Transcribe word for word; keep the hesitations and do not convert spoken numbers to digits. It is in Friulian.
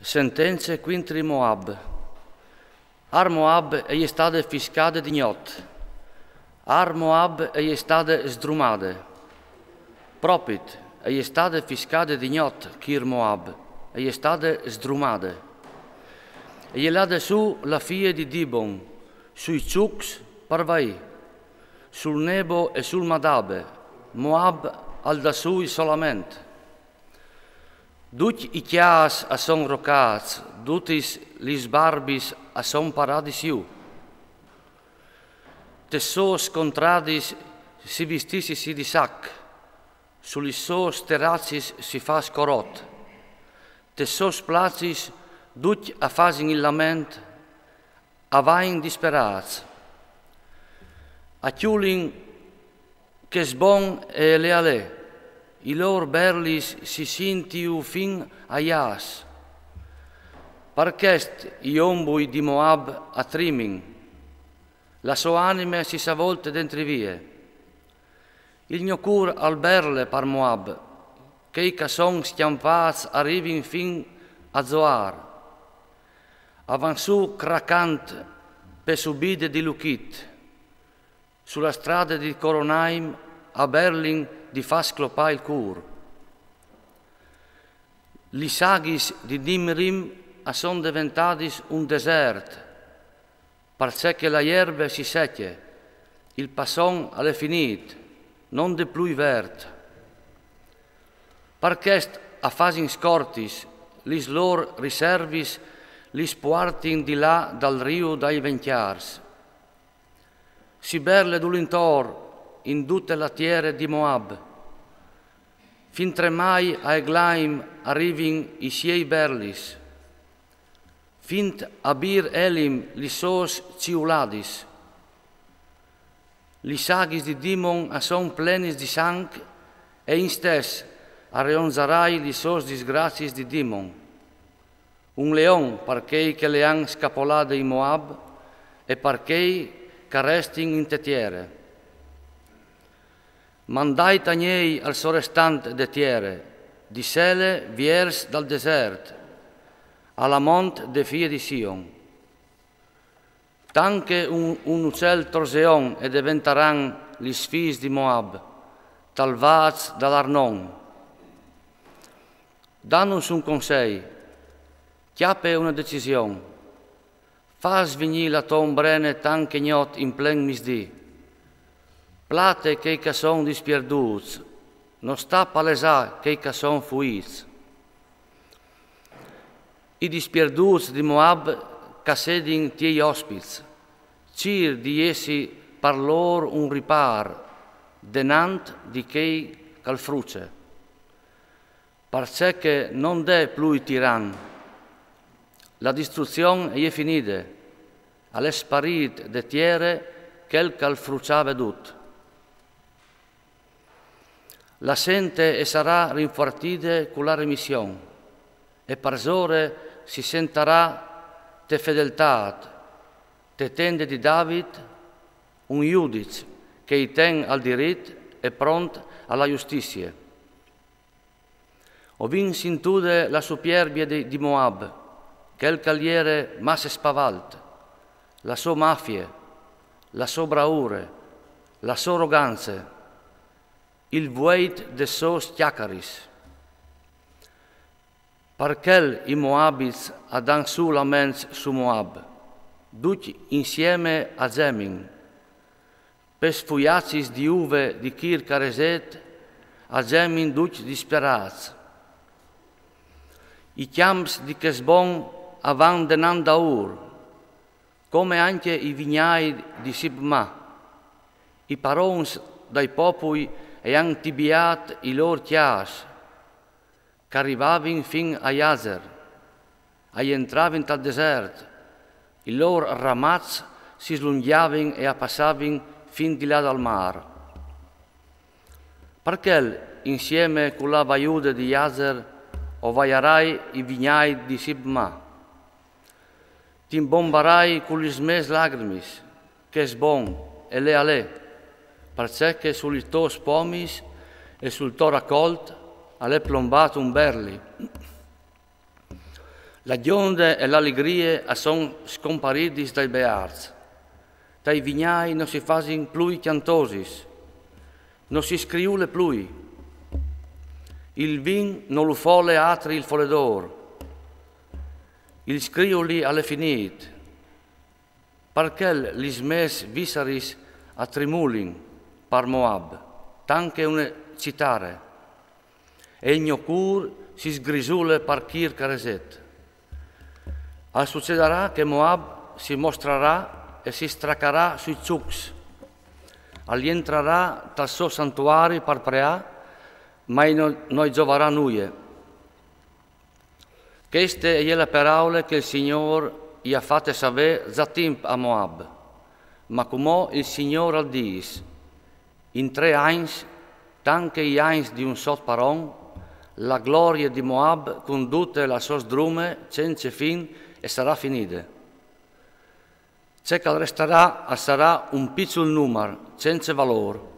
Sentence cuintri Moab. Ar Moab e je stade fiscade di gnot. Ar Moab e je stade sdrumade. Propit, e je stade fiscade di gnot, Kir Moab, e je stade sdrumade. E je lade su la fie di Dibon, sui ciucs par vaì, sul Nebo e sul Madabe, Moab al dà su il so lament. Ducj i cjâfs a son rocâts, dutis lis barbis a son paradis jù. Tes sôs contradis si vistissisi di sac, su lis sôs teracis si fâs corot. Tes sôs placis ducj a fasin il lament, a vain disperâts. A cjulin Chesbon e Eleale, i lôr berlis si sintiu fin a Jahs. Par chest i ombui di Moab a trimin, la sô anime si savolte dentri vie. Il gno cûr al berle par Moab, chei ch'a son scjampâts a rivin fin a Zoar. A van su cracant pe subide di Luchit, su la strade di Coronaim a berlin di fâ sclopâ il cûr. Lis aghis di Nimrim a son deventadis un desert, parcè che la jerbe si secje, il passon al è finît, no 'nd è plui vert. Par chest a fasin scortis, lis lôr riservis lis puartin di là dal riu dai vencjârs. Si berle dulintor in dute la tiere di Moab. Fin tremai a Eglaim a rivin i siei berlis. Fin a Bir Elim lis sôs ciuladis. Lis aghis di Dimon a son plenis di sanc, e in stes a reonzarai lis sôs disgraciis di Dimon. Un leon par chei che le àn scapolade in Moab e par chei ch'a restin inte tiere. Mandait agnei al sorestant de tiere, di Sele viers dal desert, a la mont de fie di Sion. Tant che un, un ucel torzeon e deventaran lis fîs di Moab, talvâts dal Arnon. Danus un consei, cjape una decision, fâs vignî la tô ombrene tant che gnot in plen misdì. Plate chei ch'a son dispierdûts, no sta palesâ chei ch'a son fuîts. I dispierdûts di Moab ch'a sedin tiei ospits, cîr di jessi par lôr un ripâr denant di chei ch'al fruce. Parcè che no 'nd è plui tiran. La distruzion e je finide, al è sparît de tiere chel ch'al fruçave dut. La sente e sarà rinfuartide cu la remission, e parsore si sentarà te fedeltât, te tende di David, un judiç che i ten al dirit e pront a la justizie. O vin sintude la supierbie di, di Moab, chel ch'al jere masse spavalt, la sô mafie, la sô braure, la sô rogance, il vueit des sôs cjacaris. Par chel i moabits a dan su laments su Moab, ducj insieme a zemin, pes fuiacis di uve di chîr ch'a resêt a zemin ducj disperâts. I cjamps di Chesbon a van denant daûr, come ancje i vignâi di Sibma. I parons dai popui e àn tibiât i lôr cjâfs, ch'a rivavin fin a Jazer, a jentravin tal desert, i lôr ramaçs si slungjavin e a passavin fin di là dal mâr. Par chel, insieme cu la vaiude di Jazer, o vaiarai i vignâi di Sibma. T'imbombarai cu lis mês lagrimis, Chesbon, Eleale, parcè che su lis tôs pomis e sul to racolt al è plombât un berli. La gjonde e la ligrie a son scomparidis dai bearts. Tai vignai no si fasin plui cjantosis, no si scriule plui. Il vin no lu fole atri il foledor. Il scriuli al è finit. Parchel lis mes vissaris a trimulin par Moab, tant che une citare, e il gno cûr si sgrisule par chîr careset. Al sucedarà che Moab si mostrarà e si stracarà sui zucs. Al jentrarà tal so santuari par preâ, ma no, no i zovarà nuie. Cheste e je la peraule che il Signôr i à fate savê za timp a Moab. Ma cumò il Signôr al dîs: In trê agns, tant che i agns di un sot paron, la glorie di Moab cun dute la sô sdrume cence fin e sarà finide. Ce che al restarà al sarà un piçul numar, cence valôr.